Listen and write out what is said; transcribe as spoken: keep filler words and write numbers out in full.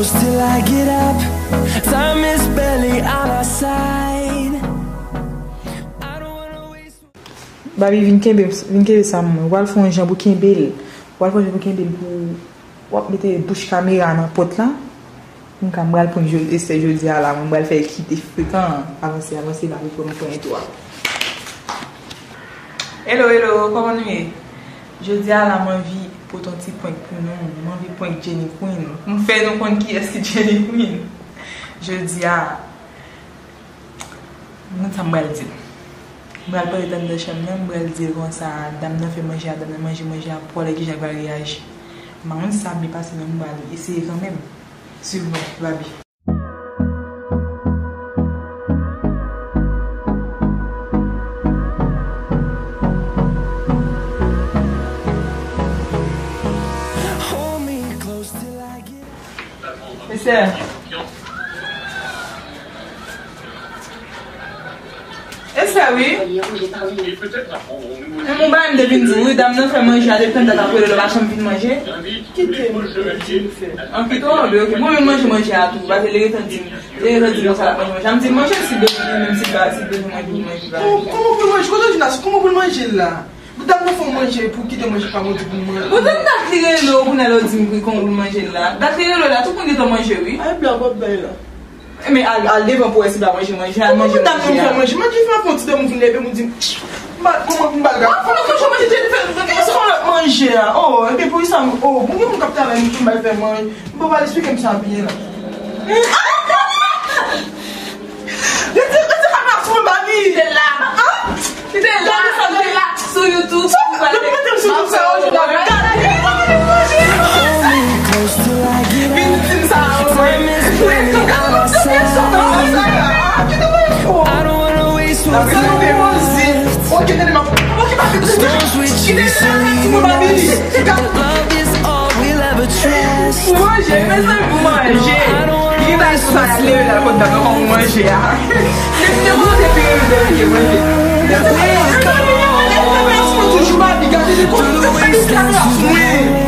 Till I get up, time is barely on our side. I don't wanna waste. Babi, vin kenbe, vin kenbe sa mwen. Ou pral fè yon jan pou kenbe l. Ou pral fè yon jan pou kenbe l pou w ap mete bouch kamera nan pòt la. M ka, m pral pran Esther jodi a la, mwen pral fè kite frekan. Avanse, avanse, Babi, pou mwen pran tou a. Hello, hello, kòman nou ye? Jodi a la, m anvi pote yon ti prank pou nou. M anvi prank Jenny Queen. M fè nou konn kiyès ki Jenny Queen. Jodi a, m konn sa m pral di l. M pral pale anndan chanm nan, m pral di l konsa, dam nan fè manje a, dam nan manje manje a, pou w wè kijan l va reyaji. M pa konn sa ap byen pase, men m pral eseye kanmenm. Swiv mwen, Babi. Esther. Esther, wi. Men m bay m te vin di w, wi, dam nan fè manje a, depi tann dat ap rele l, ou pa janm vin manje. Kite m di l fè. An, kite w anlè, ok. Bon, men manje, manje a tou, paske li gentan di m, li gentan di m konsa l ap manje, manje a. M di l manje si l bezwen, menm si l pa, si l bezwen manje, pou l manje, pa. Kòman pou l manje? Kote w di la? Kòman pou l manje la? Dam nan fè w manje pou kite manje pa mwen di pou mwen. Bon, dam dat li rele w, kounye a lè w di m kòman pou l manje la. Dat li rele w la, tout moun gentan manje, wi. Ay, blag w ap bay la. Men al, al devan pou wè si l pa manje manje, al manje manje a. Dam nan fè manje, manje fè yon ti dam vin leve, m di, m pa, kòman m pa l ka. Mwen fè manje, manje, Jennifer, mwen fè yon lòt manje a. Oh, epi pou sa, oh, mwen gen moun k ap travay, m tou m pa l fè manje. M pa pral eksplike m sa byen la. Retire, retire kamera sou mwen, Babi. Kite l la. Kite l la. Kite l la. Sou YouTube. Depi mwen te sou YouTube, sa yo, yo gade. Vin di m sa, yo. Kite mwen. Kite mwen. Ok, tande, m ap, ok, pa kite mwen. Kite l la, sou mwen, Babi. Pou manje, mezanmi, pou manje. Li gen bagay sou sa, leve la, kot dam nan, kòman pou manje a. Depi te manje, pi manje, manje. Mezanmi, mezanmi, mezanmi, toujou Babi, gade li konn fè sa, mwen.